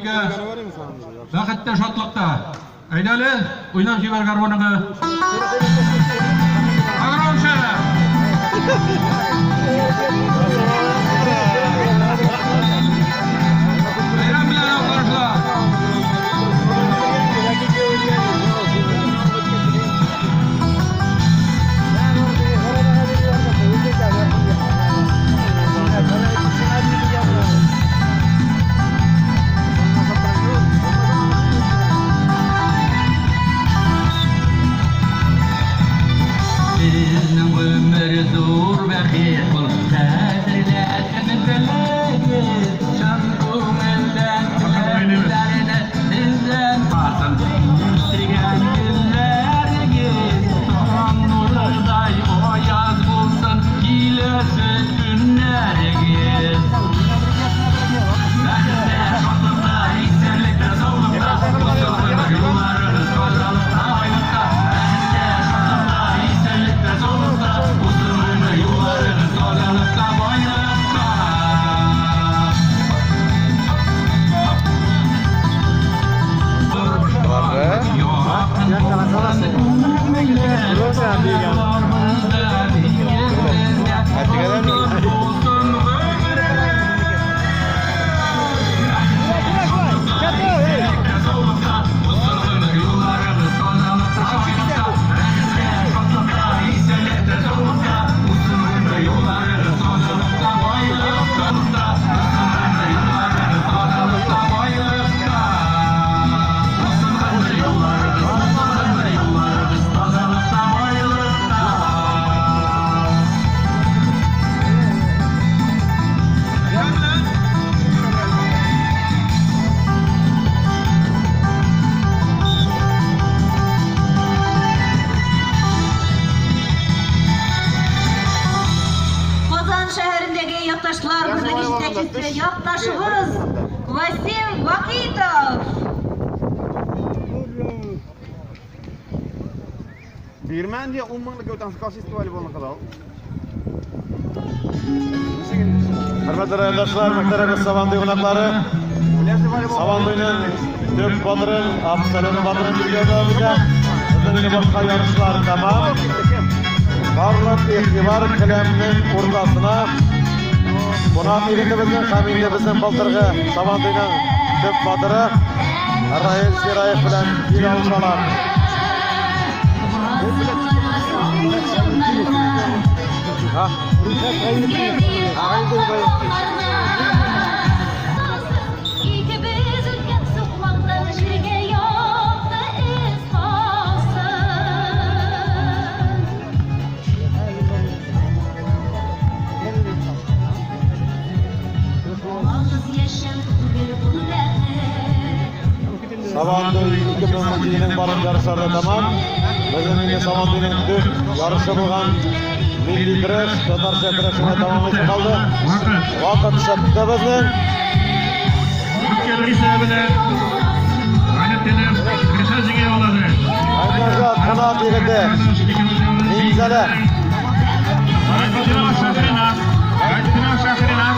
Сөембикә. Бәхеттә, шатлыкта. Әйдә әле, уйнап җибәр гармуныңны. Погромче! Бәйрәм белән, алкашлар! Безнең гомер зур бәхет ул, кадерләтеп белегез, чын күңелдән теләкләрне сездән калсын. Үстергән көннәрегез таң нурыдай аяз булсын, киләсе көннәрегез. Бәхеттә, шатлыкта, исәнлектә, саулыкта, узсын юлларыгыз тазалыкта, байлыкта. Бәхеттә, шатлыкта, исәнлектә, саулыкта, узсын юлларыгыз тазалыкта, байлыкта. Казан шәһәрендәге якташлар берлеге җитәкчесе якташыбыз Васим Вахитов. Бирмән дия 10 меңлек өтән фестивале булган кадал. Хөрмәтле райондашлар, мөхтәрәм Сабантуй кунаклары. Сабантуйның төп батырын, абсолют батырын билгеләп үтә. Безнең инде башка ярышлар тәмам. Барлык игътибар келәмнең уртасына. Кунак егетебезнең һәм инде безнең былтыргы Сабантуйның төп батыры Раил Сираев белән бил алышалар. Ha? Икебез үткән сукмактан җиргә якты эз калсын. Ялгыз яшәү түгел ул бәхет. Сабантуй 2017-нең барлык ярышлары да тәмам. Безнең инде Сабантуйның төп ярышы булган милли көрәш, татарча көрәшенә тәмамлыйсы калды. Вакыт чыкты безнең. Үткәрү исәбенә галәптәнеп Ришат җиңә алады. Айназат кунак егете. Минзәлә.